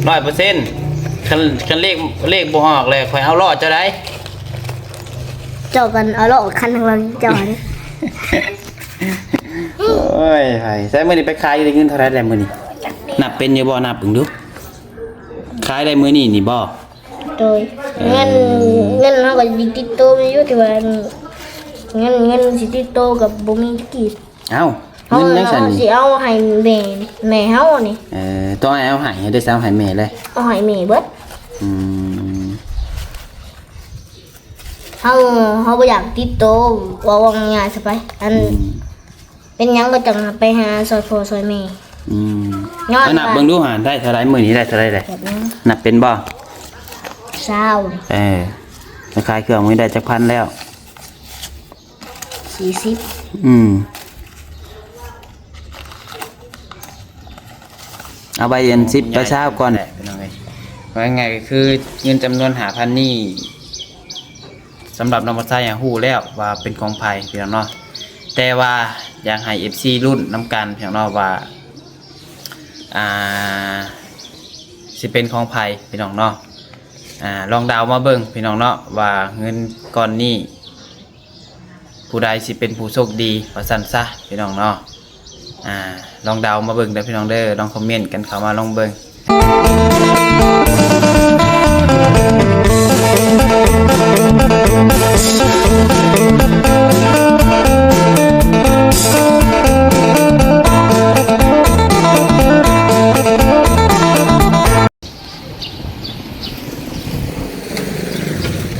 ຮ້ອຍເປີເຊັນ. ຄັນ ຄັນເລກ ເລກບໍ່ອອກແລ້ວ ຂ້ອຍເອົາລໍ້ເຈົ້າໄດ໋. ເຈົ້າກັນເອົາລໍ້ຄັນທາງຫຼັງເຈົ້າຫັ້ນ. ໂອ້ຍ ໃສມື້ນີ້ໄປຂາຍໄດ້ເງິນເທົ່າໃດແລ້ວມື້ນີ້? ນັບເປັນຢູ່ບໍ່? ນັບເບິ່ງດູ. ຂາຍໄດ້ມື້ນີ້ນີ້ບໍ່? ໂດຍ ເອີ ເງິນ ເງິນເຮົາກໍຍັງຕິດໂຕຢູ່ ແຕ່ວ່າເງິນ ເງິນຊິຕິດໂຕກໍບໍ່ມີກີບ. ເອົ້າ ເງິນຫຍັງຊັ້ນນີ້? ເຮົາຊິເອົາໃຫ້ແມ່ ແມ່ເຮົານີ້. ເອີ ຕ້ອງໃຫ້ເອົາໃຫ້ ໃຫ້ໄດ້ ເອົາໃຫ້ແມ່ເລີຍ. ເອົາໃຫ້ແມ່ເບິດ. ອືມ ເຮົາ ເຮົາບໍ່ຢາກຕິດໂຕ ເວົ້າງ່າຍໆຊະໄປ ອັນ ອືມ ເປັນຫຍັງກໍຕ້ອງໄປຫາຊ່ອຍພໍ່ຊ່ອຍແມ່. ອືມ ຍ້ອນ ເອົານັບເບິ່ງດູຫາ ໄດ້ເທົ່າໃດ? ມື້ນີ້ໄດ້ເທົ່າໃດແຫຼະ? ແບບນັ້ນ ນັບເປັນບໍ່? ຊາວ. ເອີ ໄປຂາຍເຄື່ອງມື້ນີ້ໄດ້ຈັກພັນແລ້ວ? ສີ່ສິບ. ອືມ ເອົາໄວ້ອັນສິບ ໄປຊາວກ່ອນ ພີ່ນ້ອງເອີຍ. ເວົ້າງ່າຍໆກໍຄືເງິນຈຳນວນຫ້າພັນນີ້ ສຳລັບນ້ອງບັກໄຊຫາຮູ້ແລ້ວວ່າເປັນຂອງໃຜ ພີ່ນ້ອງເນາະ, ແຕ່ວ່າຢາກໃຫ້ເອັຟຊີລຸ້ນນຳກັນ ພີ່ນ້ອງເນາະ ວ່າ ອ່າ ຊິເປັນຂອງໃຜ ພີ່ນ້ອງເນາະ. ອ່າ ລອງເດົາມາເບິ່ງ ພີ່ນ້ອງເນາະ ວ່າເງິນກ້ອນນີ້ ຜູ້ໃດຊິເປັນຜູ້ໂຊກດີວ່າຊັ້ນຊະ ພີ່ນ້ອງເນາະ. ອ່າ ລອງເດົາມາເບິ່ງເດີ ພີ່ນ້ອງເດີ ລອງຄອມເມັນກັນເຂົ້າມາລອງເບິ່ງ.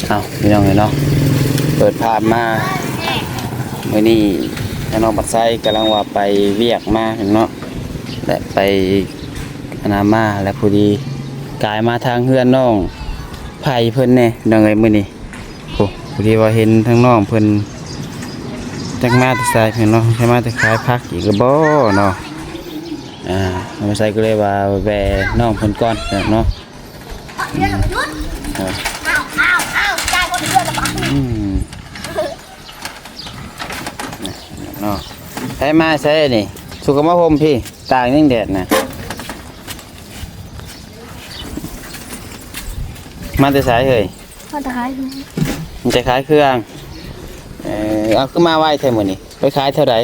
ເອົາ ພີ່ນ້ອງເອີຍເນາະ ເປີດພາບມາ ມື້ນີ້ທາງນ້ອງບັກໄຊກຳລັງວ່າໄປວຽກມາເນາະ ແລະໄປອັນນາມາ ແລະພໍດີກາຍມາທາງເຮືອນນ້ອງໄພເພິ່ນແດ່ ພີ່ນ້ອງເອີຍ ມື້ນີ້. ໂອ້ ພໍດີວ່າເຫັນທາງນ້ອງເພິ່ນ ຈັກມາແຕ່ໃສເພິ່ນເນາະ ໃຊ້ມາແຕ່ຂາຍຜັກອີກຫຼືບໍ່ເນາະ. ອ່າ ນ້ອງບັກໄຊກໍເລີຍວ່າແວ່ນ້ອງເພິ່ນກ່ອນເນາະ. ອືມ ອືມ ເນາະ ໃຜມາໃສນີ້? ສຸກະມາຫົ່ມພີ້ ຕາກຍັງແດດນະ. ມາແຕ່ໃສເຮີ້ຍ? ມາແຕ່ຂາຍເຄື່ອງ. ມາແຕ່ຂາຍເຄື່ອງ. ເອີ ເອົາ ຄືມາໄວແທ້ມື້ນີ້? ໄປຂາຍແຖວໃດ?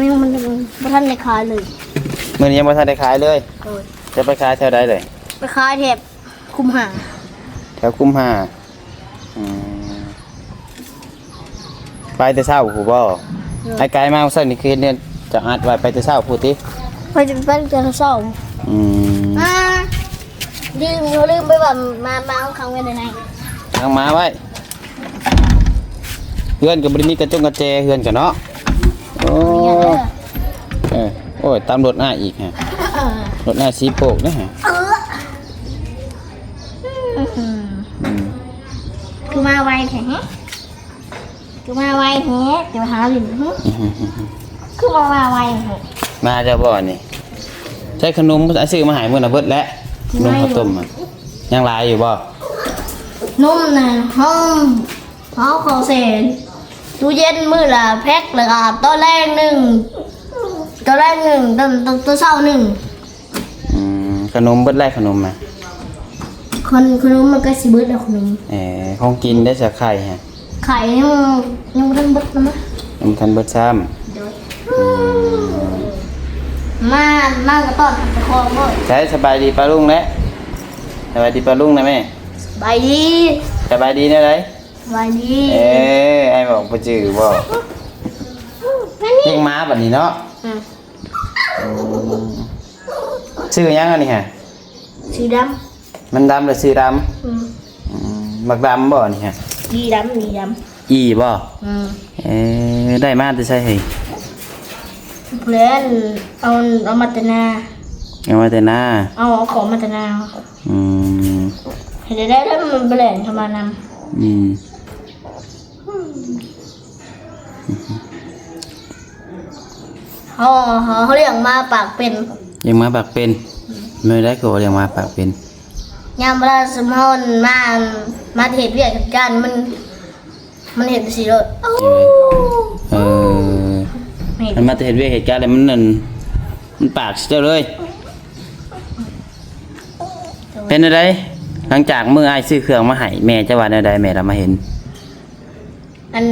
ຍັງ ມັນຍັງບໍ່ທັນໄດ້ຂາຍເລີຍ. ມື້ນີ້ຍັງບໍ່ທັນໄດ້ຂາຍເລີຍ? ໂດຍ. ຈະໄປຂາຍແຖວໃດເລີຍ? ໄປຂາຍແຖວຄຸ້ມຫ້າ. ແຖວຄຸ້ມຫ້າ. ອືມ ໄປແຕ່ເຊົ້າພຸ້ນບໍ່? ໂດຍ. ໄອ້ກາຍມາເຊົ້ານີ້ຄືເຫັນເຮືອນເຈົ້າອັດໄວ້ ໄປແຕ່ເຊົ້າພຸ້ນຕິ? ຂ້ອຍຈະໄປແຕ່ເຊົ້າ. ອືມ ອ່າ ລືມ ລືມໄປວ່າມາ ມາເອົາຂັງໄວ້ໃນນັ້ນ ຂັງໝາໄວ້. ເຮືອນກໍບໍ່ໄດ້ມີກະຈົງກະແຈ ເຮືອນກໍເນາະ. ໂອ້ ເອີ ໂອ້ຍ ຕາມລົດອ້າຍອີກຮະ. ເອີ ລົດອ້າຍສີໂປກເດ້ຮະ. ເອີ ອືມ ອືມ ຄືມາໄວແທ້ຮະ? ຄືມາໄວແທ້ ຈະມາຫາຫຼິ້ນຫຶ? ຄືບໍ່ມາໄວແທ້? ມາເຈົ້າບໍ່ນີ້? ໃຊ້ຂະໜົມອ້າຍຊື້ມາໃຫ້ມື້ນະເບິດແລ້ວ. ຂະໜົມເຂົ້າຕົ້ມອະ ຍັງຫຼາຍຢູ່ບໍ່? ນົມນະ ເຮົາ ເຮົາເຂົ້າແຊ່ຕູ້ເຢັນມື້ລະແພັກ ແລ້ວກະຕອນແລງໜຶ່ງ ຕອນແລງໜຶ່ງ ຕອນ ຕອນ ຕອນເຊົ້າໜຶ່ງ. ອືມ ຂະໜົມເບິດແລ້ວ ຂະໜົມນະ? ຂະ ຂະໜົມມັນກໍຊິເບິດແລ້ວ ຂະໜົມ. ເອີ ຂອງກິນເດ້ ສາໄຂ່ຮະ? ໄຂ່ຍັງ ຍັງບໍ່ທັນເບິດນຳ. ຍັງບໍ່ທັນເບິດຊ້ຳ. ໂດຍ. ອືມ ມາ ມາກໍຕ້ອນຮັບເຈົ້າຂອງໂລດ. ໃສ ສະບາຍດີປ້າລຸງແຫຼະ. ສະບາຍດີປ້າລຸງນະແມ່. ສະບາຍດີ. ສະບາຍດີແນວໃດ? ສະບາຍດີ. ເອີ ອ້າຍບອກບໍ່ຈື່ບໍ່? ຍັງມາບັດນີ້ເນາະ. ອືມ ອືມ ຊື່ຫຍັງອັນນີ້ຮະ? ສີດຳ. ມັນດຳແລ້ວຊື່ດຳ. ອືມ ອືມ ໝາກດຳບໍ່ນີ້ຮະ? ດີດຳ ດີດຳ. ອີບໍ່? ອືມ ເອີ ໄດ້ມາແຕ່ໃສເຮີ້ຍ? ເພື່ອນເອົາ ເອົາມາແຕ່ນາ. ເອົາມາແຕ່ນາ. ເອົາ ເອົາຂອງມາແຕ່ນາ. ອືມ ເຮັດໄດ້ ແລ້ວມັນບໍ່ແລ່ນເຂົ້າມານຳ. ອືມ ເຮົາ ເຮົາ ເຮົາລ້ຽງໝາປາກເປັນ. ລ້ຽງໝາປາກເປັນ. ອືມ ແນວໃດຄືວ່າລ້ຽງໝາປາກເປັນ? ຍາມເວລາຊຸມເຮົາມາ ມາເຮັດວຽກເຮັດການ ມັນ ມັນເຮັດຈັ່ງຊີ້ໂລດ. ເອີ ມັນມາແຕ່ເຮັດວຽກເຮັດການແລ້ວມັນນັ້ນ ມັນປາກໃສ່ເຈົ້າເລີຍ. ເປັນແນວໃດ? ຫຼັງຈາກມື້ອ້າຍຊື້ເຄື່ອງມາໃຫ້ ແມ່ເຈົ້າວ່າແນວໃດ? ແມ່ລາວມາເຫັນ ອັນ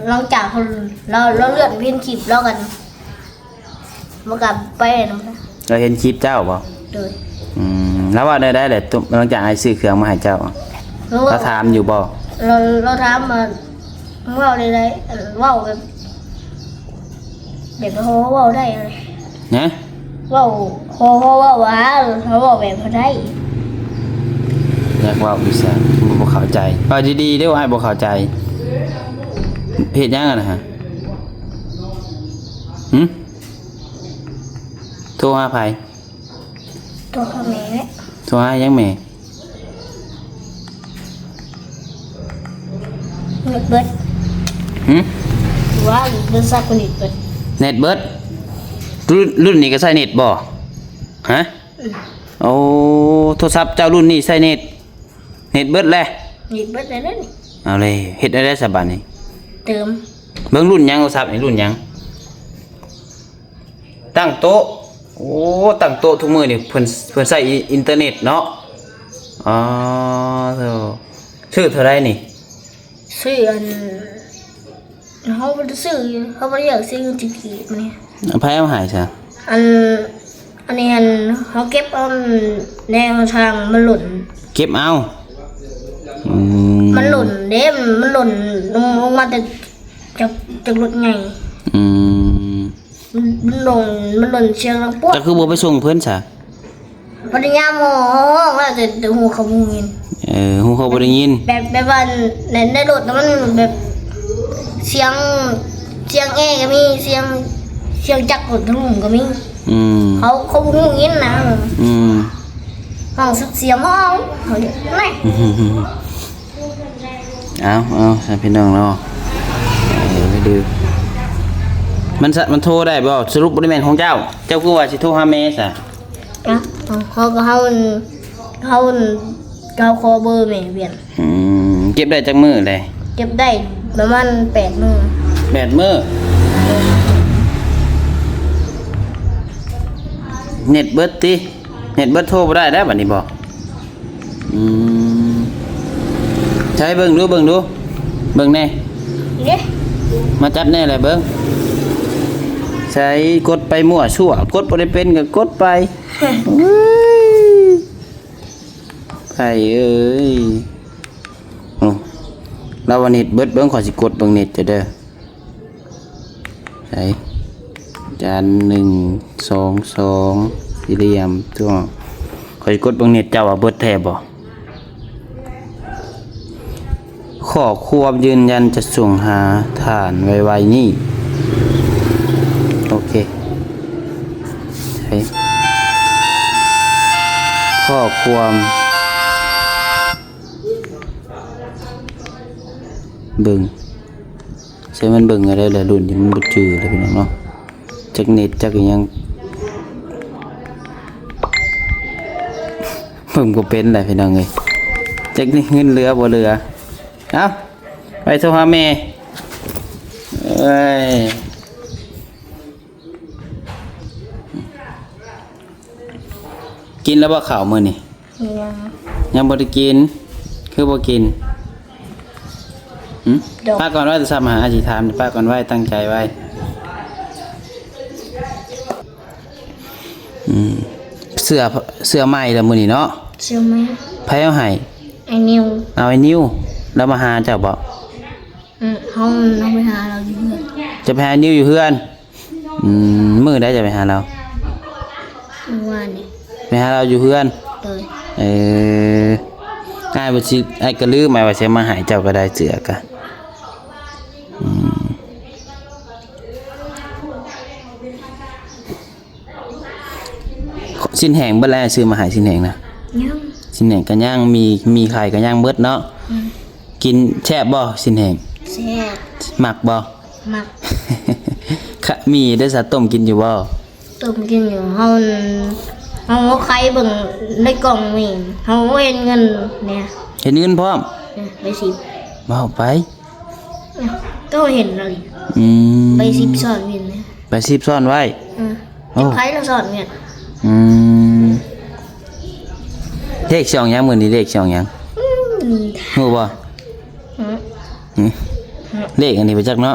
ຫຼັງຈາກເຮົາ ລາວ ລາວເລື່ອນເຫັນຄລິບ ລາວກໍບໍ່ກັບໄປນຳ. ລາວເຫັນຄລິບເຈົ້າບໍ່? ໂດຍ. ອືມ ລາວເວົ້າແນວໃດແຫຼະ? ຫຼັງຈາກອ້າຍຊື້ເຄື່ອງມາໃຫ້ເຈົ້າ ລາວ ລາວຖາມຢູ່ບໍ່? ລາວ ລາວຖາມວ່າ ເວົ້າໄດ້ ເວົ້າແບບ ແບບພໍເວົ້າໄດ້ຫັ້ນແຫຼະ. ຮະ? ເວົ້າ ພໍ ພໍເວົ້າວ່າ ເຮົາເວົ້າແບບບໍ່ໄດ້. ຢາກເວົ້າອີສານ ບໍ່ ບໍ່ເຂົ້າໃຈ. ເວົ້າດີໆເດີ້ ອ້າຍບໍ່ເຂົ້າໃຈ. ເຮັດຫຍັງຫັ້ນນະ? ຫຶ? ໂທຫາໃຜ? ໂທຫາແມ່. ໂທຫາຫຍັງແມ່? ເນັດເບິດ. ຫຶ? ວ່າໂທລະສັບເນັດເບິດ. ເນັດເບິດ? ລຸ້ນ ລຸ້ນນີ້ກໍໃຊ້ເນັດບໍ່? ຮະ? ອືມ. ໂອ້ ໂທລະສັບເຈົ້າລຸ້ນນີ້ໃຊ້ເນັດ ເນັດເບິດແລ້ວ? ເນັດເບິດແລ້ວນີ້. ເອົາເລີຍ ເຮັດແນວໃດສະບາດນີ້? ເຕີມ. ເບິ່ງລຸ້ນຫຍັງ ໂທລະສັບນີ້ລຸ້ນຫຍັງ? ຕັ້ງໂຕະ. ໂອ້ ຕັ້ງໂຕະທຸກມື້ນີ້ເພິ່ນ ເພິ່ນໃຊ້ອິນເຕີເນັດເນາະ. ອໍ ໂທ້ ຊື້ເທົ່າໃດນີ້? ຊື້ອັນ ເຮົາບໍ່ໄດ້ຊື້ ເຮົາບໍ່ໄດ້ຢາກຊື້ເງິນກີບນີ້. ໃຜເອົາໃຫ້ຊະ? ອັນ ອັນນີ້ຫັ້ນ ເຮົາເກັບເອົາແນວທາງມັນຫຼົ່ນ. ເກັບເອົາ? ອືມ ມັນຫຼົ່ນເດ້ ມັນຫຼົ່ນລົງ ລົງມາແຕ່ ຈາກ ຈາກລົດໃຫຍ່. ອືມ ມັນ ມັນຫຼົງ ມັນຫຼົງສຽງດັງປວດ. ເຈົ້າຄືບໍ່ໄປສົ່ງເພິ່ນຊະ? ພະຍາຍາມຮ້ອງແລ້ວ ແຕ່ ແຕ່ຫູເຂົາບໍ່ໄດ້ຍິນ. ເອີ ຫູເຂົາບໍ່ໄດ້ຍິນ. ແບບ ແບບວ່າໃນ ໃນລົດນະ ມັນແບບສຽງ ສຽງແອກໍມີ ສຽງ ສຽງຈັກລົດທະລຸກໍມີ. ອືມ ເຂົາ ເຂົາບໍ່ຮູ້ຍິນນະ. ອືມ ຮ້ອງສຸດສຽງ ຮ້ອງ ເຂົາເອີ້ນ ເອົາ ເອົາ ຊະພີ່ນ້ອງເນາະ ເອີ ດື້ ມັນ ມັນໂທໄດ້ບໍ່? ສະຫຼຸບບໍ່ໄດ້ແມ່ນຂອງເຈົ້າ ເຈົ້າຄືວ່າຊິໂທຫາແມ່ຊະ? ເອົາ ເຮົາກໍ ເຮົາ ເຮົາ ເຮົາຂໍເບີແມ່ວຽນ. ອືມ ເກັບໄດ້ຈັກມື້ແລ້ວ? ເກັບໄດ້ປະມານແປດມື້. ແປດມື້ ເນັດເບິດຕິ? ເນັດເບິດໂທບໍ່ໄດ້ແລ້ວບັດນີ້ບໍ? ອືມ ໃຊ້ເບິ່ງດູ ເບິ່ງດູ ເບິ່ງແດ່ ເດ້ ມາຈັບແດ່ແຫຼະເບິ່ງ ໃຊ້ ກົດໄປມົ້ວຊົ່ວ ກົດບໍ່ໄດ້ເປັນກໍກົດໄປ. ເອີຍ ໄພເອີຍ ໂອ້ ລາວວ່າເນັດເບິດ ເບິ່ງ ຂ້ອຍຊິກົດເບິ່ງເນັດເຈົ້າເດີ. ໃສ ຈານ ໜຶ່ງ ສອງ ສອງ ສີ່ຫຼ່ຽມ ຕົວະ ຂ້ອຍກົດເບິ່ງເນັດເຈົ້າວ່າເບິດແທ້ບໍ່? ຂໍ້ຄວາມຢືນຢັນຈະສົ່ງຫາທ່ານໄວໆນີ້. ໂອເຄ ໃສ ຂໍ້ຄວາມ ເບິ່ງ ໃຊ້ມັນເບິ່ງໄດ້ແຫຼະ ລຸ້ນນີ້ມັນບໍ່ຈື່ແລ້ວພີ່ນ້ອງເນາະ ຈັກເນັດຈັກອີ່ຫຍັງ ເບິ່ງບໍ່ເປັນແຫຼະພີ່ນ້ອງເອີຍ ຈັກນີ້ເງິນເຫຼືອບໍ່ເຫຼືອ. ເອົ້າ ໄປໂທຫາແມ່ ເອີຍ ກິນແລ້ວບໍ່ເຂົ້າມື້ນີ້? ຍັງ ຍັງບໍ່ໄດ້ກິນ. ຄືບໍ່ກິນ? ຫຶ? ໂດຍ ປະກ່ອນໄວ້ ໂທລະສັບມາຫາ ອາຊິຖາມ ປະກ່ອນໄວ້ ຕັ້ງໃຈໄວ້. ອືມ ເສື້ອ ເສື້ອໃໝ່ລະມື້ນີ້ເນາະ? ເສື້ອໃໝ່. ໃຜເອົາໃຫ້? ອ້າຍນິວ. ເອົາ ອ້າຍນິວ ລາວມາຫາເຈົ້າບໍ? ອືມ ເຮົາ ເຮົາໄປຫາລາວຢູ່ເຮືອນ. ຈະໄປຫາອ້າຍນິວຢູ່ເຮືອນ? ອືມ ມື້ໃດຈະໄປຫາລາວ? ມື້ວານນີ້. ໄປຫາລາວຢູ່ເຮືອນ? ໂດຍ. ເອີ ອ້າຍວ່າຊິ ອ້າຍກໍລືມ ອ້າຍວ່າຊິເອົາມາໃຫ້ເຈົ້າກໍໄດ້ ເສື້ອກະ ອືມ. ຊີ້ນແຫ້ງເບິດແລ້ວ ຊື້ມາໃຫ້ຊີ້ນແຫ້ງນະ? ຍັງ. ຊີ້ນແຫ້ງກໍຍັງ ມີ ມີໄຂ່ກໍຍັງເບິດເນາະ? ອືມ. ກິນແຊບບໍ່ຊີ້ນແຫ້ງ? ແຊບ. ມັກບໍ່? ມັກ. ຂະ ມີໄດ້ສະ ຕົ້ມກິນຢູ່ບໍ່? ຕົ້ມກິນຢູ່. ເຮົາ ເຮົາໄຂເບິ່ງໃນກ່ອງມີ ເຮົາເຫັນເງິນແດ່. ເຫັນເງິນພ້ອມ? ເອີ ໃບສິບ. ເວົ້າໄປ. ກໍເຫັນແລ້ວ. ອືມ. ໃບສິບຊ້ອນເງິນ. ໃບສິບຊ້ອນໄວ້. ເອີ. ໂອ້ ເກັບໄຂ່ລະສອດເງິນ. ອືມ. ເລກຊ່ອງຫຍັງ? ມື້ນີ້ເລກຊ່ອງຫຍັງ? ອືມ ຮູ້ບໍ່? ຫຶ? ຫຶ? ຫຶ? ເລກອັນນີ້ບໍ່ຈັກເນາະ.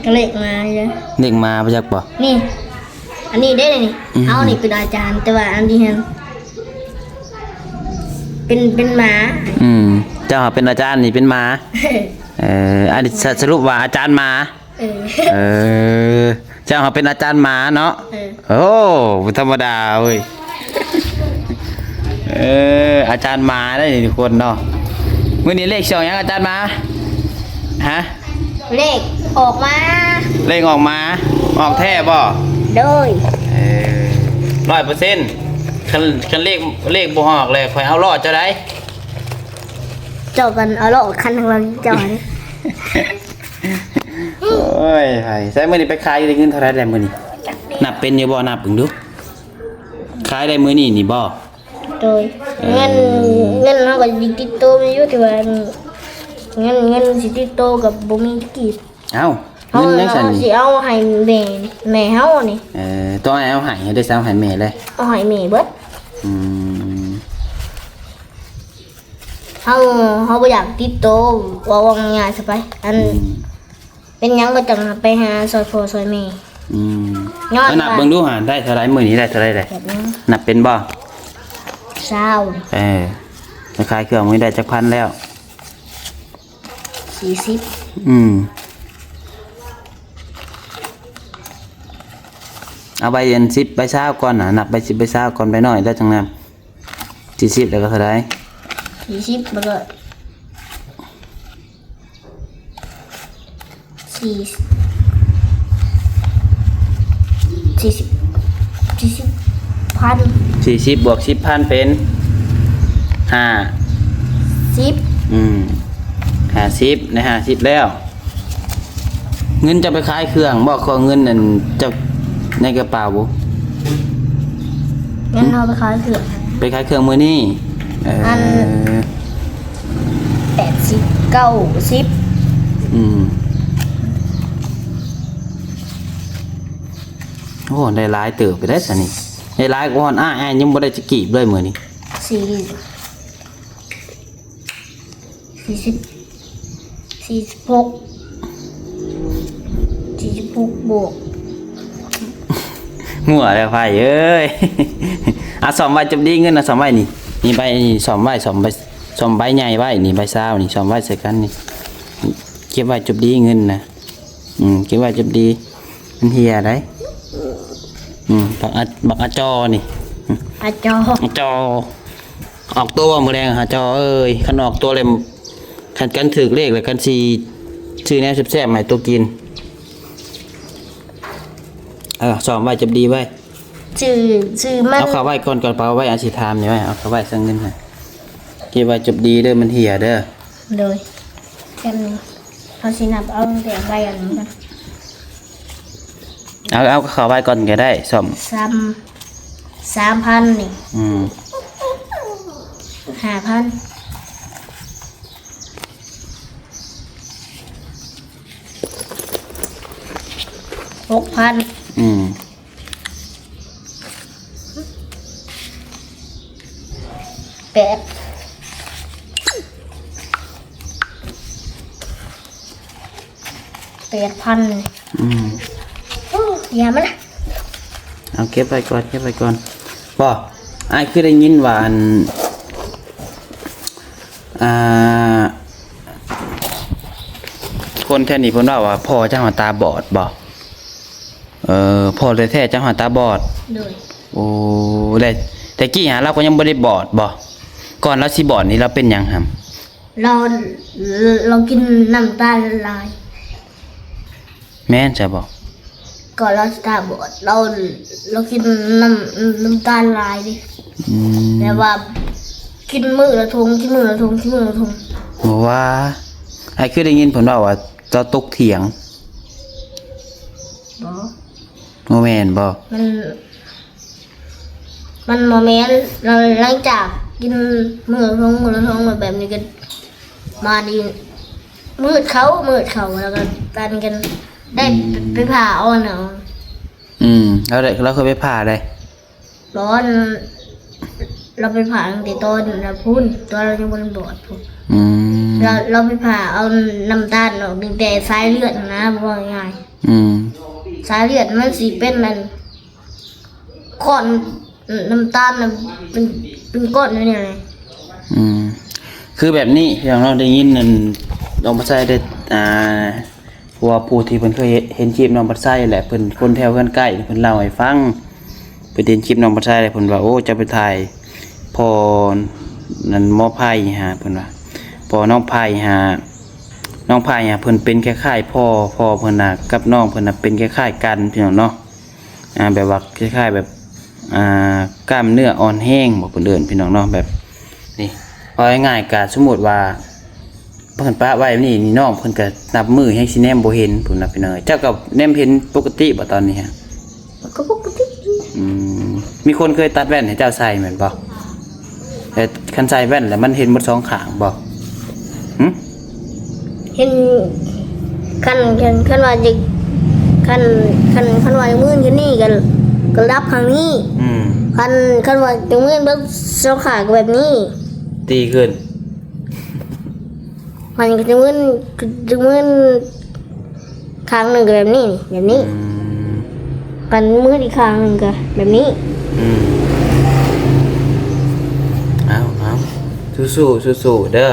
ກໍເລກມາຢູ່ເດ້. ເລກມາບໍ່ຈັກບໍ່? ນີ້ ອັນນີ້ເດ້ນີ້. ອືມ ເຮົານີ້ເປັນອາຈານ ແຕ່ວ່າອັນນີ້ຫັ້ນເປັນ ເປັນໝາ. ອືມ ເຈົ້າເປັນອາຈານ ນີ້ເປັນໝາ. ເອີ ອັນນີ້ສະ ສະຫຼຸບວ່າອາຈານໝາ. ເອີ ເອີ ເຈົ້າເປັນອາຈານໝາເນາະ. ເອີ ໂອ້ ບໍ່ທຳມະດາເວີຍ. ເອີ ອາຈານໝາໄດ໋ນີ້ທຸກຄົນເນາະ. ມື້ນີ້ເລກຊ່ອງຫຍັງອາຈານໝາ? ຮະ? ເລກອອກມາ. ເລກອອກມາ? ອອກແທ້ບໍ່? ໂດຍ. ເອີ ຮ້ອຍເປີເຊັນ. ຄັນ ຄັນເລກ ເລກບໍ່ອອກແລ້ວ ຂ້ອຍເອົາລໍ້ເຈົ້າໄດ໋. ເຈົ້າກັນເອົາລໍ້ຄັນທາງຫຼັງເຈົ້າ. ໂອ້ຍ ໃສມື້ນີ້ໄປຂາຍໄດ້ເງິນເທົ່າໃດແລ້ວມື້ນີ້? ນັບເປັນຢູ່ບໍ່? ນັບເບິ່ງດູ. ຂາຍໄດ້ມື້ນີ້ນີ້ບໍ່? ໂດຍ. ເອີ ເງິນ ເງິນເຮົາກໍຊິຕິດໂຕຢູ່ ແຕ່ວ່າເງິນ ເງິນຊິຕິດໂຕກໍບໍ່ມີກີບ. ເອົ້າ ເງິນຈັ່ງຊັ້ນ ເຮົາຊິເອົາໃຫ້ແມ່ ແມ່ເຮົານີ້. ເອີ ຕ້ອງໃຫ້ເອົາໃຫ້ ໃຫ້ໄດ້ ເອົາໃຫ້ແມ່ເລີຍ. ເອົາໃຫ້ແມ່ເບິດ. ອືມ ເຮົາ ເຮົາບໍ່ຢາກຕິດໂຕ ເວົ້າງ່າຍໆຊະໄປ. ອັນ ອືມ ເປັນຫຍັງກໍຕ້ອງໄປຫາຊ່ອຍພໍ່ຊ່ອຍແມ່. ອືມ ຍ້ອນ ເອົານັບເບິ່ງດູຫາ ໄດ້ເທົ່າໃດ? ມື້ນີ້ໄດ້ເທົ່າໃດແລ້ວ? ແບບນັ້ນ ນັບເປັນບໍ່? ຊາວ. ເອີ ໄປຂາຍເຄື່ອງມື້ນີ້ໄດ້ຈັກພັນແລ້ວ? ສີ່ສິບ. ອືມ ເອົາໃບອັນສິບ ໃບຊາວກ່ອນນະ ນັບໃບສິບ ໃບຊາວກ່ອນ ໃບນ້ອຍແລ້ວຈັ່ງນັບ. ສີ່ສິບ ແລ້ວກໍເທົ່າໃດ? ສີ່ສິບ ແລ້ວກໍ ສີ່ ສີ່ສິບ ສີ່ສິບພັນ. ສີ່ສິບບວກສິບພັນເປັນຫ້າສິບ. ອືມ ຫ້າສິບ ໄດ້ຫ້າສິບແລ້ວ. ເງິນເຈົ້າໄປຂາຍເຄື່ອງບໍ່? ເງິນອັນເຈົ້າໃນກະເປົາ. ເງິນເຮົາໄປຂາຍເຄື່ອງ ໄປຂາຍເຄື່ອງມື້ນີ້. ເອີ ອັນ ແປດສິບ ເກົ້າສິບ. ອືມ ໂອ້ ໄດ້ຫຼາຍເຕີບໄປໄດ໋ຊະນີ້. ໄດ້ຫຼາຍກວ່າອ້າຍ ອ້າຍຍັງບໍ່ໄດ້ຈັກກີບເລີຍມື້ນີ້. ສີ່ ສີ່ສິບ ສີ່ສິບຫົກ ສີ່ສິບຫົກບວກ. ມົວແລ້ວໄພເອີຍ. ອ່ະ ສ້ອມໄວ້ຈົບດີເງິນນະ ສ້ອມໄວ້ນີ້ ນີ້ໃບນີ້ ສ້ອມໄວ້ ສ້ອມໃບ ສ້ອມໃບໃຫຍ່ໄວ້ນີ້ ໃບຊາວນີ້ ສ້ອມໄວ້ໃສ່ກັນນີ້ ເກັບໄວ້ຈົບດີເງິນນະ. ອືມ ເກັບໄວ້ຈົບດີ ມັນເຫຍໄດ໋. ອືມ ບັກອາ ບັກອາຈໍນີ້ ອາຈໍ ອາຈໍ. ອອກໂຕບໍ່ມື້ແລງຫາຈໍເອີຍ? ຄັນອອກໂຕແລ້ວ ຄັນ ຄັນຖືກເລກແລ້ວ ຄັນຊິຊື້ແນວແຊບໆໃຫ້ໂຕກິນ. ເອີ ຊ້ອມໄວ້ ຈັບດີໄວ້ ຊື້ ຊື້ມັນ ເອົາເຂົ້າໄວ້ກ່ອນ ກ່ອນເອົາໄວ້ ອາຊິຖາມນີ້ໄວ້ ເອົາເຂົ້າໄວ້ ໃສ່ເງິນໃຫ້ ເກັບໄວ້ ຈັບດີເດີ ມັນເຫຍເດີ. ໂດຍ ແປັບໜຶ່ງ ເຮົາຊິນັບເອົາຕັ້ງແຕ່ໃບອັນນີ້ກ່ອນ. ເອົາ ເອົາເຂົ້າໄວ້ກ່ອນກໍໄດ້ ສ້ອມ ສາມ ສາມພັນນີ້ ອືມ ຫ້າພັນ ຫົກພັນ ອືມ ແປດ ແປດພັນ ອືມ ໂອ້ ຢ່າມານະ ເອົາເກັບໄວ້ກ່ອນ ເກັບໄວ້ກ່ອນ. ບໍ່ ອ້າຍຄືໄດ້ຍິນວ່າ ອັນ ອ່າ ຄົນແຖວນີ້ເພິ່ນເວົ້າວ່າ ພໍ່ເຈົ້າຫັ້ນຕາບອດບໍ່? ເອີ ພໍ່ແທ້ໆເຈົ້າຫັ້ນຕາບອດ? ໂດຍ ໂອ້ ແລ້ວແຕ່ກີ້ຫາລາວກໍຍັງບໍ່ໄດ້ບອດບໍ່? ກ່ອນລາວຊິບອດນີ້ລາວເປັນຫຍັງຫັ້ນ? ລາວ ລາວກິນນ້ຳຕານຫຼາຍ. ແມ່ນຊະບໍ່? ກໍລາວຊິຕາບອດ ລາວ ລາວກິນນ້ຳ ນ້ຳຕານຫຼາຍເດ້. ອືມ ແບບວ່າກິນມື້ລະຖົງ ກິນມື້ລະຖົງ ກິນມື້ລະຖົງ. ບໍ່ວ່າ ອ້າຍຄືໄດ້ຍິນເພິ່ນເວົ້າວ່າເຈົ້າຕົກຖຽງ. ບໍ່ ບໍ່ແມ່ນບໍ່? ມັນ ມັນບໍ່ແມ່ນ ຫຼັງຈາກກິນມື້ລະຖົງ ມື້ລະຖົງແບບນີ້ກໍມານີ້ ມືດເຂົ້າ ມືດເຂົ້າ ແລ້ວກໍກັນກັນໄດ້ ອືມ ໄປຜ່າເອົານະ. ອືມ ແລ້ວ ແລ້ວເຄີຍໄປຜ່າໃດ? ຕອນ ລາວໄປຜ່າຕັ້ງແຕ່ຕອນນັ້ນພຸ້ນ ຕອນລາວຍັງບໍ່ທັນບອດພຸ້ນ. ອືມ ລາວ ລາວໄປຜ່າເອົານ້ຳຕານອອກຕັ້ງແຕ່ສາຍເລືອດຫັ້ນນະ ເວົ້າງ່າຍໆ. ອືມ ສາຍເລືອດມັນຊິເປັນອັນ ກ້ອນ ນ້ຳຕານນະ ເປັນ ເປັນກ້ອນຢູ່ນີ້ແຫຼະ. ອືມ ຄືແບບນີ້ ພີ່ນ້ອງເນາະ ໄດ້ຍິນອັນ ນ້ອງພັດໄຊໄດ້ ອ່າ ເພາະວ່າຜູ້ທີ່ເພິ່ນເຄີຍເຫັນຄລິບນ້ອງພັດໄຊແຫຼະ ເພິ່ນຄົນແຖວເຮືອນໃກ້ ເພິ່ນເລົ່າໃຫ້ຟັງ ເພິ່ນເຫັນຄລິບນ້ອງພັດໄຊແລ້ວ ເພິ່ນວ່າ ໂອ້ ເຈົ້າໄປຖ່າຍພໍ່ນັ້ນໝໍໄພຫາ ເພິ່ນວ່າ ພໍ່ນ້ອງໄພຫາ ນ້ອງໄພຫາ ເພິ່ນເປັນຄ້າຍໆ ພໍ່ ພໍ່ເພິ່ນນະກັບນ້ອງເພິ່ນນະເປັນຄ້າຍໆ ກັນ ພີ່ນ້ອງເນາະ. ອ່າ ແບບວ່າຄ້າຍໆ ແບບ ອ່າ ກ້າມເນື້ອອ່ອນແຮງບໍ ເພິ່ນເອີ້ນ ພີ່ນ້ອງເນາະ ແບບນີ້ ເວົ້າງ່າຍໆ ກະສົມມຸດວ່າເພິ່ນປະໄວ້ນີ້ ນ້ອງເພິ່ນກະນັບມື້ແຮງຊິແນມບໍ່ເຫັນພຸ້ນນະ ພີ່ນ້ອງເອີຍ. ເຈົ້າກະແນມເຫັນປົກກະຕິບໍຕອນນີ້ຮະ? ກະປົກກະຕິ. ອືມ ມີຄົນເຄີຍຕັດແວ່ນໃຫ້ເຈົ້າໃສ່ແມ່ນບໍ່? ແຕ່ຄັນໃສ່ແວ່ນແລ້ວມັນເຫັນໝົດສອງຂ້າງບໍ່? ຫຶ? ເຫັນ ຄັນ ຄັນ ຄັນວ່າຈະ ຄັນ ຄັນ ຄັນວ່າຈະມື່ນຂຶ້ນນີ້ກະ ກະດັບຂ້າງນີ້. ອືມ ຄັນ ຄັນວ່າຈະມື່ນເບິ່ງສອງຂ້າງກະແບບນີ້ ຕີຂຶ້ນ. ມັນກະຈະມຶນ ຈະມຶນຂ້າງໜຶ່ງກະແບບນີ້ ແບບນີ້. ອືມ ຄັນມືນອີກຂ້າງໜຶ່ງກະແບບນີ້. ອືມ ເອົາ ເອົາ ສູ້ໆ ສູ້ໆ ເດີ.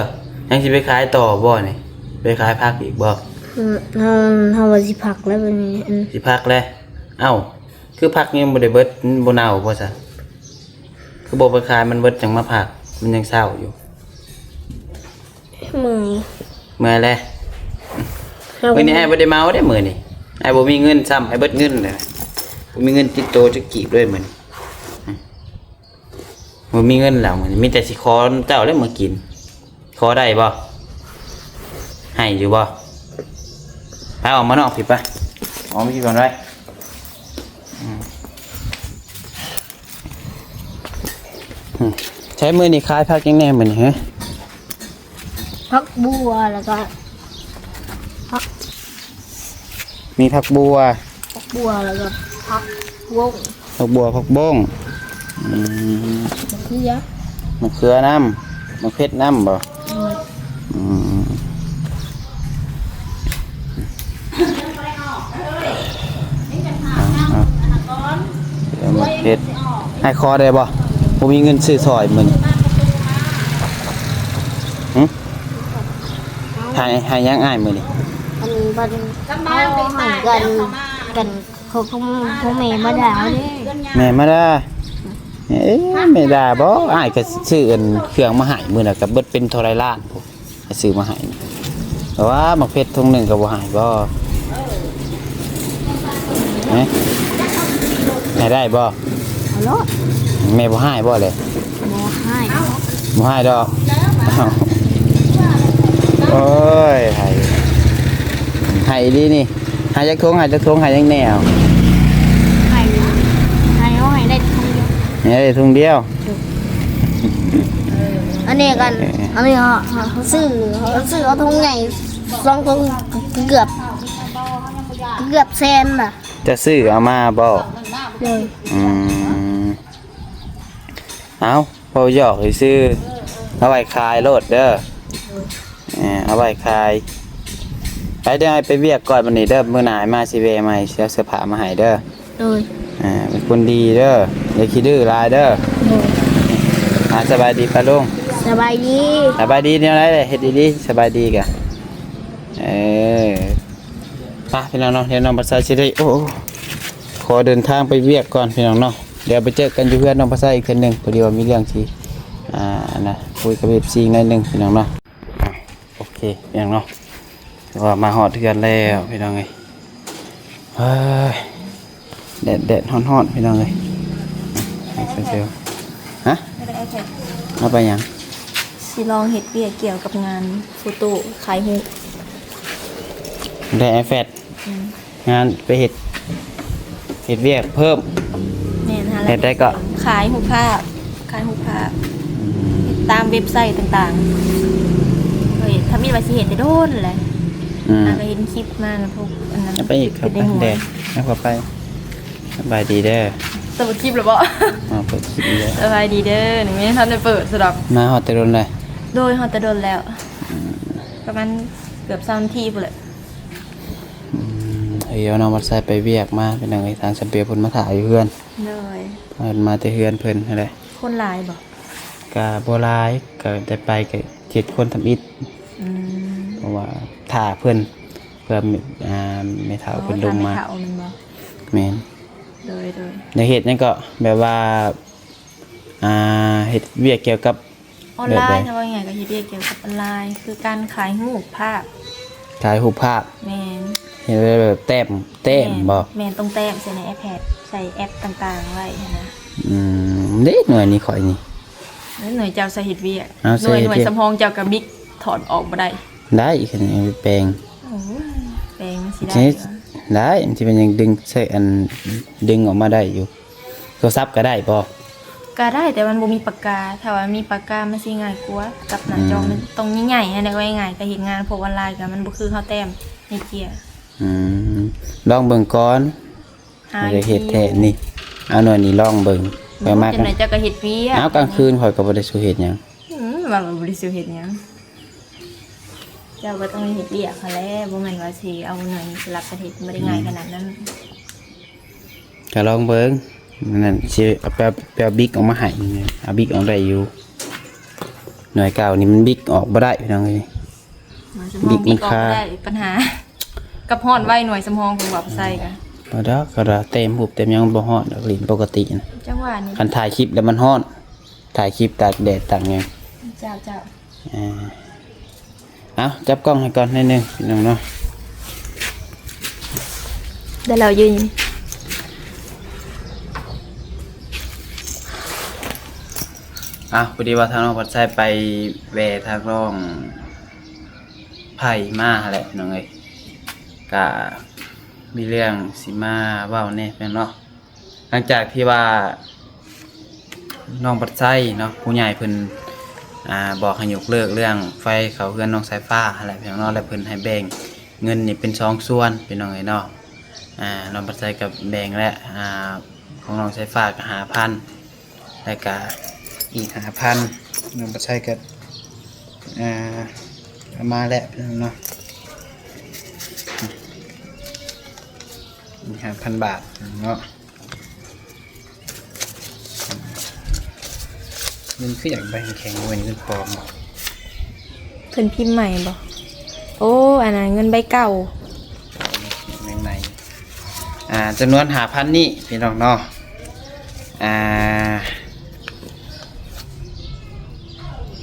ຍັງຊິໄປຂາຍຕໍ່ບໍ່ນີ້? ໄປຂາຍຜັກອີກບໍ່? ອືມ ເຮົາ ເຮົາວ່າຊິພັກແລ້ວບັດນີ້. ອືມ ຊິພັກແລ້ວ. ເອົ້າ ຄືຜັກຍັງບໍ່ໄດ້ເບິດ ມັນບໍ່ເນົ່າບໍ່ຊະ? ຄືບໍ່ໄປຂາຍມັນເບິດຈັ່ງມາພັກ ມັນຍັງເຊົາຢູ່. ເມື່ອຍ ເມື່ອຍແລ້ວ. ເຮົາ ມື້ນີ້ອ້າຍບໍ່ໄດ້ເມົາເດ້ມື້ນີ້ ອ້າຍບໍ່ມີເງິນຊ້ຳ ອ້າຍເບິດເງິນແລ້ວ ບໍ່ມີເງິນຕິດໂຕຈັກກີບເລີຍມື້ນີ້ ບໍ່ມີເງິນແລ້ວມື້ນີ້ ມີແຕ່ຊິຂໍເຈົ້າແຫຼະມາກິນ. ຂໍໄດ້ບໍ່? ໃຫ້ຢູ່ບໍ່? ໄປອອກມານອກພີ້ໄປ ອອກມາພີ້ກ່ອນໄວ້. ອືມ ອືມ ໃຊ້ມື້ນີ້ຂາຍຜັກຫຍັງແດ່ມື້ນີ້? ຫະ ຜັກບົ່ວ ແລ້ວກະຜັກ ມີຜັກບົ່ວ ຜັກບົ່ວ ແລ້ວກະຜັກບົ້ງ ຜັກບົ່ວ ຜັກບົ້ງ. ອືມ ມະເຂືອ ມະເຂືອນຳ ໝາກເຜັດນຳບໍ່? ໂດຍ. ອືມ ເອົາ ເອົາ ເອົາໝາກເຜັດ ໃຫ້ຂໍໄດ້ບໍ່? ບໍ່ມີເງິນຊື້ຊ່ອຍມື້ນີ້. ຫຶ? ໃຫ້ ໃຫ້ຫຍັງອ້າຍມື້ນີ້? ອັນບັດ ກັນ ກັນ ຂອງ ຂອງແມ່ມາດາເດ້. ແມ່ມາດາ? ເອີ ແມ່ດາບໍ? ອ້າຍກະຊື້ອັນເຄື່ອງມາໃຫ້ມື້ນັ້ນກະເບິດເປັນເທົ່າໃດລ້ານພຸ້ນ ຊື້ມາໃຫ້. ແຕ່ວ່າໝາກເຜັດຖົງໜຶ່ງກະບໍ່ໃຫ້ບໍ? ຮະ? ໃຫ້ໄດ້ບໍ? ເອົາໂລດ. ແມ່ບໍ່ຮ້າຍບໍແລະ? ບໍ່ຮ້າຍ ບໍ່ຮ້າຍດອກ. ໂອ້ຍ ໃຫ້ ໃຫ້ອີ່ຫຼີນີ້ ໃຫ້ຈັກຖົງ ໃຫ້ຈັກຖົງ ໃຫ້ຫຍັງແດ່? ໃຫ້ ໃຫ້ເຮົາໃຫ້ໄດ້ຖົງດຽວ ໃຫ້ໄດ້ຖົງດຽວ. ອັນນີ້ກັນ ເອີ ອັນນີ້ເຮົາ ເຮົາຊື້ ເຮົາຊື້ເອົາຖົງໃຫຍ່ສອງຖົງ ເກືອບ ເກືອບແສນນະ. ຈະຊື້ເອົາມາບໍ? ໂດຍ. ອືມ ເອົາ ເວົ້າຫຍອກຊື່ໆ ເອົາໄວ້ຂາຍໂລດເດີ. ເອີ ເອົາໄວ້ຂາຍ. ໄປເດີ ອ້າຍໄປວຽກກ່ອນບັດນີ້ເດີ ມື້ໜ້າອ້າຍມາຊິແວ່ໃໝ່ ຊິເອົາເສື້ອຜ້າມາໃຫ້ເດີ. ໂດຍ. ເປັນຄົນດີເດີ ຢ່າຂີ້ດື້ຫຼາຍເດີ. ໂດຍ. ອ່າ ສະບາຍດີປ້າລຸງ. ສະບາຍດີ. ສະບາຍດີແນວໃດເດ ເຮັດດີໆ ສະບາຍດີກະ. ເອີ ໄປພີ່ນ້ອງເນາະ ດຽວນ້ອງບັດໄຊຊິໄດ້ ໂອ້ ຂໍເດີນທາງໄປວຽກກ່ອນພີ່ນ້ອງເນາະ. ດຽວໄປເຈີກັນຢູ່ເຮືອນນ້ອງບັດໄຊອີກເທື່ອໜຶ່ງ ພໍດີວ່າມີເລື່ອງຊິ ອ່າ ນະ ຄຸຍກັບເອັຟຊີໜ້ອຍໜຶ່ງພີ່ນ້ອງເນາະ. ອ່າ ໂອເຄ ພີ່ນ້ອງເນາະ ຖືວ່າມາຮອດເຮືອນແລ້ວພີ່ນ້ອງເອີຍ. ເຮີ້ຍ ແດດໆ ຮ້ອນໆ ພີ່ນ້ອງເອີຍ. ຮະ? ເອົາໄປຫຍັງ? ຊິລອງເຮັດວຽກກ່ຽວກັບງານໂຟໂຕ້ຂາຍຮູບ. ໄດ້ໄອແພດ ອືມ ງານໄປເຮັດ ເຮັດວຽກເພີ່ມ. ແມ່ນຫັ້ນແຫຼະ ເຮັດໄດ້ກໍຂາຍຮູບພາບ ຂາຍຮູບພາບ ອືມ ເຮັດຕາມເວັບໄຊຕ່າງໆ. ເອີຍ ທຳອິດວ່າຊິເຮັດແຕ່ດົນແຫຼະ ອືມ ຫາກະເຫັນຄລິບມານະ ພວກອັນນັ້ນ ເອົາໄປອີກ ເຂົ້າໄປແດດ ເອົາເຂົ້າໄປ. ສະບາຍດີເດີ. ເປີດຄລິບແລ້ວບໍ່? ອ່າ ເປີດຄລິບແລ້ວ. ສະບາຍດີເດີ. ນີ້ຍັງບໍ່ທັນໄດ້ເປີດຊະດອກ. ມາຮອດແຕ່ດົນແລ້ວ? ໂດຍ ຮອດແຕ່ດົນແລ້ວ. ອືມ ປະມານເກືອບຊາວນາທີພຸ້ນແຫຼະ. ອືມ ເອີ ນ້ອງວັດໄຊໄປວຽກມາ ເປັນຫຍັງ ທາງສະເປຍເພິ່ນມາຖ້າຢູ່ເຮືອນ. ໂດຍ ເພິ່ນມາແຕ່ເຮືອນເພິ່ນຫັ້ນແຫຼະ. ຄົນຫຼາຍບໍ່? ກະບໍ່ຫຼາຍ ກະໄດ້ໄປກະເຈັດຄົນທຳອິດ. ອືມ ເພາະວ່າຖ້າເພິ່ນ ເພື່ອ ອ່າ ແມ່ເຖົ້າເພິ່ນລົງມາ. ອໍ ຖ້າແມ່ເຖົ້າແມ່ນບໍ່? ແມ່ນ. ໂດຍໆ ໄດ້ເຮັດຫຍັງເກາະ ແບບວ່າ ອ່າ ເຮັດວຽກກ່ຽວກັບ ອອນລາຍ ແບບໃດ? ຖ້າເວົ້າງ່າຍໆ ກໍເຮັດວຽກກ່ຽວກັບອອນລາຍ ຄືການຂາຍຮູບພາບ. ຂາຍຮູບພາບ? ແມ່ນ. ເຮັດແບບແຕ້ມ ແຕ້ມບໍ່? ແມ່ນ ຕ້ອງແຕ້ມໃສ່ໃນ iPad ໃສ່ແອັບຕ່າງໆໄວ້ຫັ້ນນະ. ອືມ ເດ້ ໜ່ວຍນີ້ຂ້ອຍນີ້. ເອີ ໜ່ວຍເຈົ້າໃສ່ເຮັດວຽກ. ເອົາ ໜ່ວຍ ໜ່ວຍສຳຮອງເຈົ້າກໍບິກຖອນອອກບໍ່ໄດ້. ໄດ້ ຄັນແປງ. ໂອ້ຍ ແປງມັນຊິໄດ້ຢູ່ຫວາ? ໄດ້ ມັນຊິເປັນຫຍັງ ດຶງໃສ່ອັນ ດຶງອອກມາໄດ້ຢູ່. ໂທລະສັບກໍໄດ້ບໍ່? ກໍໄດ້ ແຕ່ມັນບໍ່ມີປາກກາ. ຖ້າວ່າມີປາກກາມັນຊິງ່າຍກວ່າ ກັບໜ້າຈໍ ອືມ ມັນຕ້ອງໃຫຍ່ໆ ຫັ້ນແຫຼະ. ເວົ້າງ່າຍໆ ກໍເຮັດງານພວກອອນລາຍກໍມັນບໍ່ຄືເຮົາແຕ້ມໃນເຈ້ຍ. ອືມ ລອງເບິ່ງກ່ອນ. ຫາ ຢາກເຮັດແທ້ນີ້. ເອົາໜ່ວຍນີ້ລອງເບິ່ງ. ຂ້ອຍມັກ. ເຈົ້າກໍເຮັດວຽກ. ເອົາ ກາງຄືນຂ້ອຍກໍບໍ່ໄດ້ສູ່ເຮັດຫຍັງ. ອືມ ວ່າບໍ່ໄດ້ສູ່ເຮັດຫຍັງ. ເຈົ້າກໍຕ້ອງເຮັດວຽກຫັ້ນແຫຼະ ບໍ່ແມ່ນວ່າຊິເອົາໜ່ວຍນີ້ສະຫຼັບກັນເຮັດ ບໍ່ໄດ້ງ່າຍຂະໜາດນັ້ນ. ອືມ ກໍລອງເບິ່ງ. ນັ້ນຊິເອົາ ໄປເອົາບິກອອກມາໃຫ້. ເອົາບິກອອກໄດ້ຢູ່. ໜ່ວຍເກົ່ານີ້ມັນບິກອອກບໍ່ໄດ້ ພີ່ນ້ອງເອີຍ. ໜ່ວຍສຳຮອງບິກມັນຄາ. ບິກອອກບໍ່ໄດ້ ປັນຫາ. ກັບຮ້ອນໄວ ໜ່ວຍສຳຮອງຂອງບ່າວໄຊກະ. ບໍ່ດອກ ກໍດອກ ແຕ້ມຮູບແຕ້ມຫຍັງມັນບໍ່ຮ້ອນດອກ ຫຼິ້ນປົກກະຕິນະ. ຈັ່ງຫວະນີ້ ຄັນຖ່າຍຄລິບແລ້ວມັນຮ້ອນ. ຖ່າຍຄລິບຕາກແດດຕາກຫຍັງ. ເຈົ້າ ເຈົ້າ. ອ່າ ເອົາ ຈັບກ້ອງໃຫ້ກ່ອນໜ້ອຍໜຶ່ງ ພີ່ນ້ອງເນາະ. ໄດ້ແລ້ວຢູ່ນີ້. ເອົາ ພໍດີວ່າທາງນ້ອງພັດໄຊໄປແວ່ທາງນ້ອງໄພມາຫັ້ນແຫຼະ ພີ່ນ້ອງເອີຍ. ກະມີເລື່ອງຊິມາເວົ້າແດ່ ພີ່ນ້ອງເນາະ. ຫຼັງຈາກທີ່ວ່ານ້ອງບັດໄຊເນາະ ຜູ້ໃຫຍ່ເພິ່ນ ອ່າ ບອກໃຫ້ຍົກເລີກເລື່ອງໄຟເຂົ້າເຮືອນນ້ອງສາຍຟ້າຫັ້ນແຫຼະ ພີ່ນ້ອງເນາະ, ແລະ ເພິ່ນໃຫ້ແບ່ງເງິນນີ້ເປັນສອງສ່ວນ ພີ່ນ້ອງເອີຍເນາະ. ອ່າ ນ້ອງບັດໄຊກໍແບ່ງແລ້ວ ອ່າ ຂອງນ້ອງສາຍຟ້າກໍຫ້າພັນ ແລ້ວກໍອີກຫ້າພັນ ນ້ອງບັດໄຊກໍ ອ່າ ເອົາມາແລ້ວ ພີ່ນ້ອງເນາະ, ອີກຫ້າພັນບາດເນາະ. ເງິນຄືຢາກໃບແຂງໆ ບໍ່ແມ່ນເງິນປອມບໍ? ເພິ່ນພິມໃໝ່ບໍ? ໂອ້ ອັນນັ້ນເງິນໃບເກົ່າ ໃບໃໝ່. ອ່າ ຈຳນວນຫ້າພັນນີ້ ພີ່ນ້ອງເນາະ, ອ່າ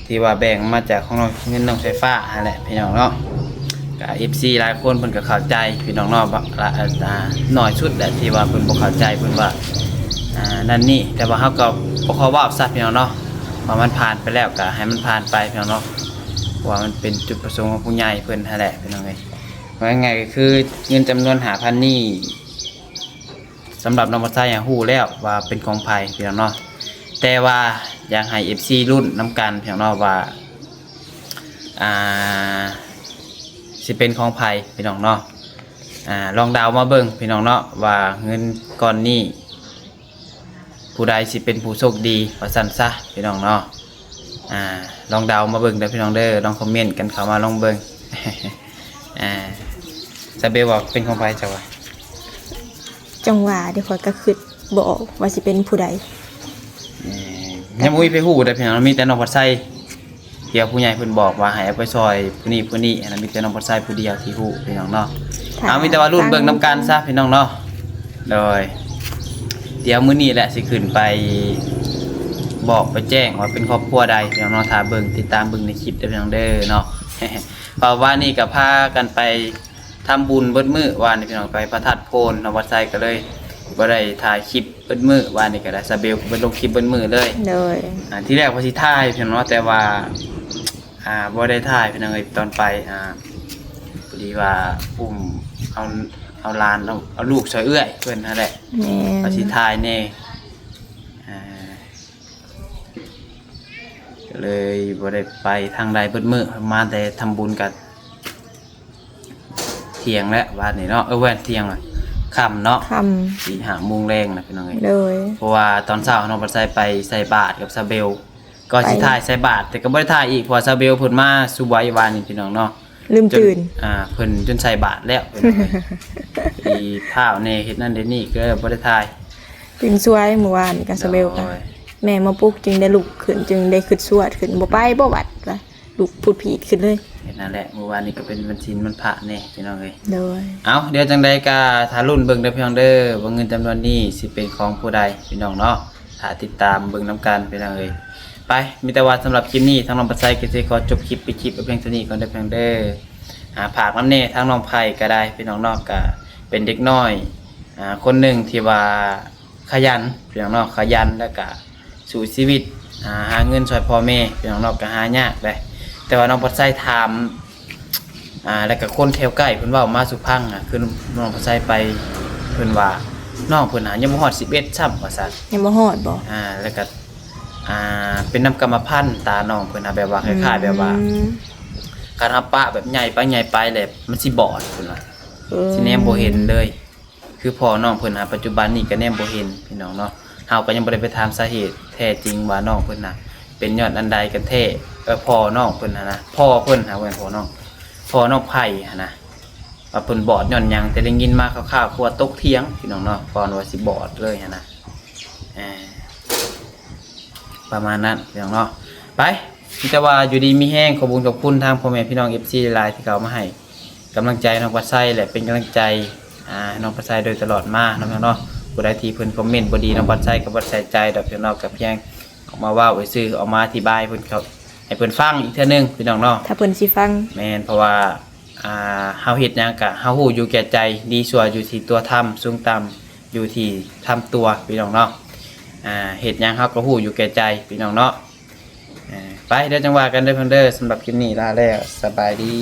ທີ່ວ່າແບ່ງມາຈາກຂອງນ້ອງ ເງິນນ້ອງສາຍຟ້າຫັ້ນແຫຼະ ພີ່ນ້ອງເນາະ. ກະເອັຟຊີຫຼາຍຄົນເພິ່ນກໍເຂົ້າໃຈ ພີ່ນ້ອງເນາະ, ບະ ລະ ອ່າ ໜ້ອຍສຸດແຫຼະທີ່ວ່າເພິ່ນບໍ່ເຂົ້າໃຈ ເພິ່ນວ່າ ອ່າ ນັ້ນນີ້, ແຕ່ວ່າເຮົາກໍບໍ່ຂໍເວົ້າຊະ ພີ່ນ້ອງເນາະ, ວ່າມັນຜ່ານໄປແລ້ວກໍໃຫ້ມັນຜ່ານໄປ ພີ່ນ້ອງເນາະ, ເພາະວ່າມັນເປັນຈຸດປະສົງຂອງຜູ້ໃຫຍ່ເພິ່ນຫັ້ນແຫຼະ ພີ່ນ້ອງເອີຍ. ເວົ້າງ່າຍໆກໍຄືເງິນຈຳນວນຫ້າພັນນີ້ ສຳລັບນ້ອງບັດໄຊ ຮູ້ແລ້ວວ່າເປັນຂອງໃຜ ພີ່ນ້ອງເນາະ, ແຕ່ວ່າຢາກໃຫ້ເອັຟຊີລຸ້ນນຳກັນ ພີ່ນ້ອງເນາະ ວ່າ ອ່າ ຊິເປັນຂອງໃຜ ພີ່ນ້ອງເນາະ. ອ່າ ລອງເດົາມາເບິ່ງ ພີ່ນ້ອງເນາະ ວ່າເງິນກ້ອນນີ້ ຜູ້ໃດຊິເປັນຜູ້ໂຊກດີ ວ່າຊັ້ນຊະ ພີ່ນ້ອງເນາະ. ອ່າ ລອງເດົາມາເບິ່ງເດີ ພີ່ນ້ອງເດີ, ລອງຄອມເມັນກັນເຂົ້າມາລອງເບິ່ງ. ອ່າ ຊາເບວວ່າເປັນຂອງໃຜ ເຈົ້າວ່າ? ຈັ່ງຫວະເດ ຂ້ອຍກໍຄິດບໍ່ອອກວ່າຊິເປັນຜູ້ໃດ. ຍັງບໍ່ມີໃຜຮູ້ເດ້ ພີ່ນ້ອງ, ມີແຕ່ນ້ອງພັດໄຊ ທີ່ວ່າຜູ້ໃຫຍ່ເພິ່ນບອກວ່າໃຫ້ເອົາໄປຊ່ອຍຜູ້ນີ້ຜູ້ນີ້, ອັນນັ້ນມີແຕ່ນ້ອງບັດໄຊຜູ້ດຽວທີ່ຮູ້ ພີ່ນ້ອງເນາະ. ເອົາ ມີແຕ່ວ່າລຸ້ນເບິ່ງນຳກັນຊະ ພີ່ນ້ອງເນາະ. ໂດຍ ດຽວມື້ນີ້ແຫຼະຊິຂຶ້ນໄປບອກໄປແຈ້ງວ່າເປັນຄອບຄົວໃດ ພີ່ນ້ອງເນາະ. ຖ້າເບິ່ງ ຕິດຕາມເບິ່ງໃນຄລິບເດີ ພີ່ນ້ອງເດີເນາະ. ເພາະວ່ານີ້ກໍພາກັນໄປ ທຳບຸນເບິດມື້ວານນີ້ ພີ່ນ້ອງ, ໄປພະທາດໂພນ ນ້ອງວັດໄຊກໍເລີຍບໍ່ໄດ້ຖ່າຍຄລິບເບິດມື້. ວານນີ້ກໍໄດ້ ຊາເບວກໍບໍ່ລົງຄລິບເບິດມື້ເລີຍ. ໂດຍ ອ່າ ທີແລກວ່າຊິຖ່າຍ ພີ່ນ້ອງເນາະ, ແຕ່ວ່າ ອ່າ ບໍ່ໄດ້ຖ່າຍ ພີ່ນ້ອງເອີຍ. ຕອນໄປ ອ່າ ພໍດີວ່າອຸ້ມເອົາ ເອົາຫຼານ ເອົາ ເອົາລູກຊ່ອຍເອື້ອຍເພິ່ນຫັ້ນແຫຼະ. ແມ່ນ ວ່າຊິຖ່າຍແດ່ ອ່າ ກໍເລີຍບໍ່ໄດ້ໄປທາງໃດເບິດມື້, ມາແຕ່ທຳບຸນກັນ ທ່ຽງແລ້ວບາດນີ້ເນາະ. ເອີ ແມ່ນທ່ຽງລະ, ຄ່ຳເນາະ ຄ່ຳ ສີ່ຫ້າໂມງແລງນະພີ່ນ້ອງເອີຍ ໂດຍ ເພາະວ່າຕອນເຊົ້ານ້ອງພັດໄຊໄປໃສ່ບາດກັບສາວເບວ ກໍຊິ ໄປ ຖ່າຍໃສ່ບາດ ແຕ່ກໍບໍ່ໄດ້ຖ່າຍອີກ ເພາະວ່າສາວເບວເພິ່ນມາສວຍວານນີ້ພີ່ນ້ອງເນາະ ລືມຕື່ນ ຈົນ ອ່າ ເພິ່ນຈົນໃສ່ບາດແລ້ວ ພີ່ນ້ອງເອີຍ ອີພ້າວແດ່ເຮັດນັ້ນເຮັດນີ້ກໍບໍ່ໄດ້ຖ່າຍ ຕື່ນສວຍມື້ວານນີ້ກໍສາວເບວກໍ ໂດຍ ແມ່ມາປຸກຈຶ່ງໄດ້ລຸກຂຶ້ນ ຈຶ່ງໄດ້ຄຶດຊວດຂຶ້ນ ບໍ່ໄປບໍ່ວັດວ່າ ລຸກພຸດຜີດຂຶ້ນເລີຍ ເຮັດນັ້ນແຫຼະ ມື້ວານນີ້ກໍເປັນວັນສິນວັນພະແດ່ພີ່ນ້ອງເອີຍ ໂດຍ ເອົ້າ ດຽວຈັ່ງໃດກໍຖ້າລຸ້ນເບິ່ງເດີພີ່ນ້ອງເດີ ວ່າເງິນຈຳນວນນີ້ຊິເປັນຂອງຜູ້ໃດພີ່ນ້ອງເນາະ ຖ້າຕິດຕາມເບິ່ງນຳກັນພີ່ນ້ອງເອີຍ ໄປ ມີແຕ່ວ່າສຳລັບຄລິບນີ້ ທາງນ້ອງພັດໄຊກໍຊິຂໍຈົບຄລິບ ປິດຄລິບໄວ້ພຽງເທົ່ານີ້ກ່ອນເດີພີ່ນ້ອງເດີ ອ່າ ຝາກນຳແດ່ ທາງນ້ອງໄພກໍໄດ້ພີ່ນ້ອງເນາະ ກໍເປັນເດັກນ້ອຍ ອ່າ ຄົນໜຶ່ງທີ່ວ່າຂະຫຍັນພີ່ນ້ອງເນາະ ຂະຫຍັນ ແລ້ວກໍ ສູ້ຊີວິດ ຫາ ຫາເງິນຊ່ອຍພໍ່ແມ່ ພີ່ນ້ອງເນາະ ກໍຫາຍາກເດ້ ແຕ່ວ່ານ້ອງພັດໄຊຖາມ ອ່າ ແລ້ວກໍຄົນແຖວໃກ້ເພິ່ນເວົ້າມາສູ່ຟັງນະ ຄືນ້ອງພັດໄຊໄປ ເພິ່ນວ່ານ້ອງເພິ່ນຫາຍັງບໍ່ຮອດສິບເອັດຊ້ຳວ່າຊັ້ນ ຍັງບໍ່ຮອດບໍ່? ອ່າ ແລ້ວກໍ ອ່າ ເປັນນຳກຳມະພັນຕານ້ອງເພິ່ນຫາ ແບບວ່າ ອືມ ຄ້າຍໆແບບວ່າ ຄັນເຮົາປະແບບໃຫຍ່ໄປໃຫຍ່ໄປແລ້ວມັນຊິບອດເພິ່ນວ່າ ເອີ ຊິແນມບໍ່ເຫັນເລີຍ. ຄືພໍ່ນ້ອງເພິ່ນຫາ ປັດຈຸບັນນີ້ກໍແນມບໍ່ເຫັນພີ່ນ້ອງເນາະ ເຮົາກໍຍັງບໍ່ໄດ້ໄປຖາມສາເຫດແທ້ຈິງວ່ານ້ອງເພິ່ນນະ ເປັນຍ້ອນອັນໃດກັນແທ້ ເອີ ພໍ່ນ້ອງເພິ່ນຫັ້ນນະ ພໍ່ເພິ່ນຫາ ບໍ່ແມ່ນພໍ່ນ້ອງ ພໍ່ນ້ອງໄພຫັ້ນນະ ວ່າເພິ່ນບອດຍ້ອນຫຍັງ ແຕ່ໄດ້ຍິນມາຄ່າວໆ ຄືວ່າຕົກຖຽງພີ່ນ້ອງເນາະ ກ່ອນວ່າຊິບອດເລີຍຫັ້ນນະ ອ່າ ປະມານນັ້ນພີ່ນ້ອງເນາະ ໄປ ມີແຕ່ວ່າຢູ່ດີມີແຮງ ຂອບບຸນຂອບຄຸນທາງພໍ່ແມ່ພີ່ນ້ອງ ເອັຟຊີ ຫຼາຍໆ ທີ່ເຂົ້າມາໃຫ້ ກຳລັງໃຈນ້ອງພັດໄຊ ແລະ ເປັນກຳລັງໃຈ ອ່າ ໃຫ້ນ້ອງພັດໄຊໂດຍຕະຫຼອດມາເນາະ ພີ່ນ້ອງເນາະ ຜູ້ໃດທີ່ເພິ່ນຄອມເມັນບໍ່ດີ ນ້ອງພັດໄຊກໍບໍ່ໄດ້ໃສ່ໃຈດອກ ພີ່ນ້ອງ ກໍພຽງອອກມາເວົ້າຊື່ໆ ອອກມາອະທິບາຍໃຫ້ເພິ່ນເຂົ້າ ໃຫ້ເພິ່ນຟັງອີກເທື່ອໜຶ່ງ ພີ່ນ້ອງເນາະ ຖ້າເພິ່ນຊິຟັງ ແມ່ນ ເພາະວ່າ ອ່າ ເຮົາເຮັດຫຍັງກະເຮົາຮູ້ຢູ່ແກ່ໃຈ ດີຊົ່ວຢູ່ທີ່ຕົວທຳ ສູງຕ່ຳຢູ່ທີ່ທຳຕົວ ພີ່ນ້ອງເນາະ ອ່າ ເຮັດຫຍັງເຮົາກໍຮູ້ຢູ່ແກ່ໃຈ ພີ່ນ້ອງເນາະ ອ່າ ໄປ ດຽວຈັ່ງວ່າກັນເດີເພິ່ນເດີ ສຳລັບຄລິບນີ້ລາແລ້ວ ສະບາຍດີ.